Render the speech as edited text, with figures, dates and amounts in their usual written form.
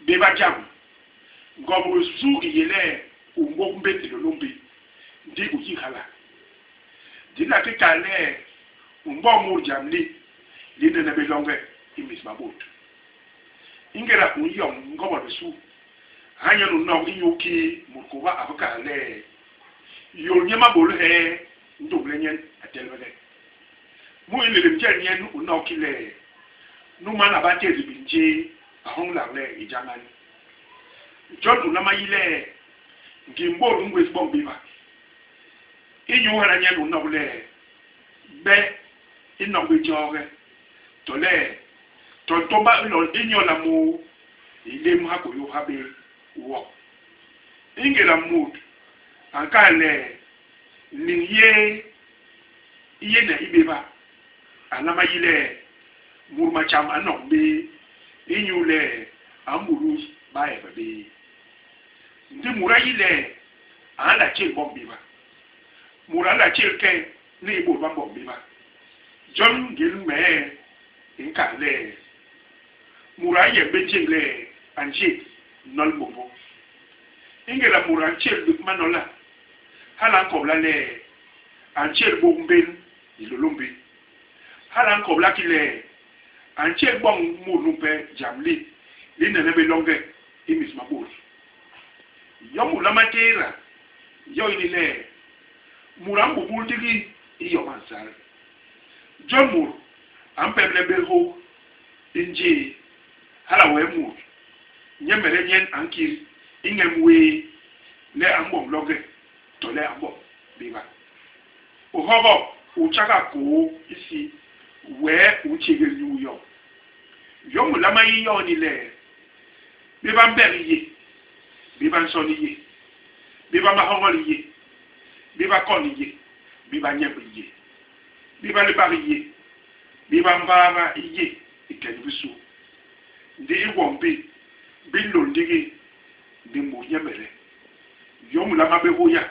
Béba jam. Ngobol su i yé le u mbôk mbén Hilôlômbi ndi u yik hala. Di nla ki kal le u mboñ mut jam li li nene bé longe i mis ma bôt. Ingéda u nyoñ ngobol bisu, ha nyen u nok inyu kii mut kôba a bi kal le, Yôl nye mabôl hee ndumle nyen a telbege. Mu i nlélém njel nyen u nok ki le, nu man a ba téé libind jé, a hoñlak le i jañan. Jon u nlama yi le, ngim bôt i ngwés boñ béba. Inyu hala nyen u nok le, be i nok bé jôhge, tole to ntômba i nhôla mu hilémb ha kôyôp ha bé wok. I ngéda mut a nkal le niñ yé i yéne i béba, a nlama yi le mut matjam a nok bé inyule a mbulus baéba bé. Ndi mut a yi le a nla tjél boñ béba. Mut a nla tjél ke ni i bôt ba mboñ béba. Jon ngén mee i nkal le, mut a nyek bé njék le a njék nol mbômbô. I ngéda mut a ntjél manola, hala a nkobla le a ntjél bôk mbén Hilôlômbi. Hala a nkobla ki le a ntjél boñ mut numpe jam li li nene bé loñge i mis ma bôt. Yom u nlama tééda, yo ini le, mut a mbubul ndigi i yom a nsal. Jon mut a mpeple bé hôk i njéé, hala wee mut nyemede nyen a nkil i ñem wéé le a mboñ loñge tole a mboñ béba. U hogop, u tjagak kôô isi, wee u ntjegel nyuu yoñ. Yom u nlama yi yo ini le, béba mbek i yé, béba nson i yé, béba mahoñol i yé, béba kon i yé, béba nyemb i yé, béba libak i yé, béba mbaaba i yé i ke ni bisu. Ndi i gwom bi, bi nlôl ndigi ni mut nyemede. Yom u nlama bé hôya.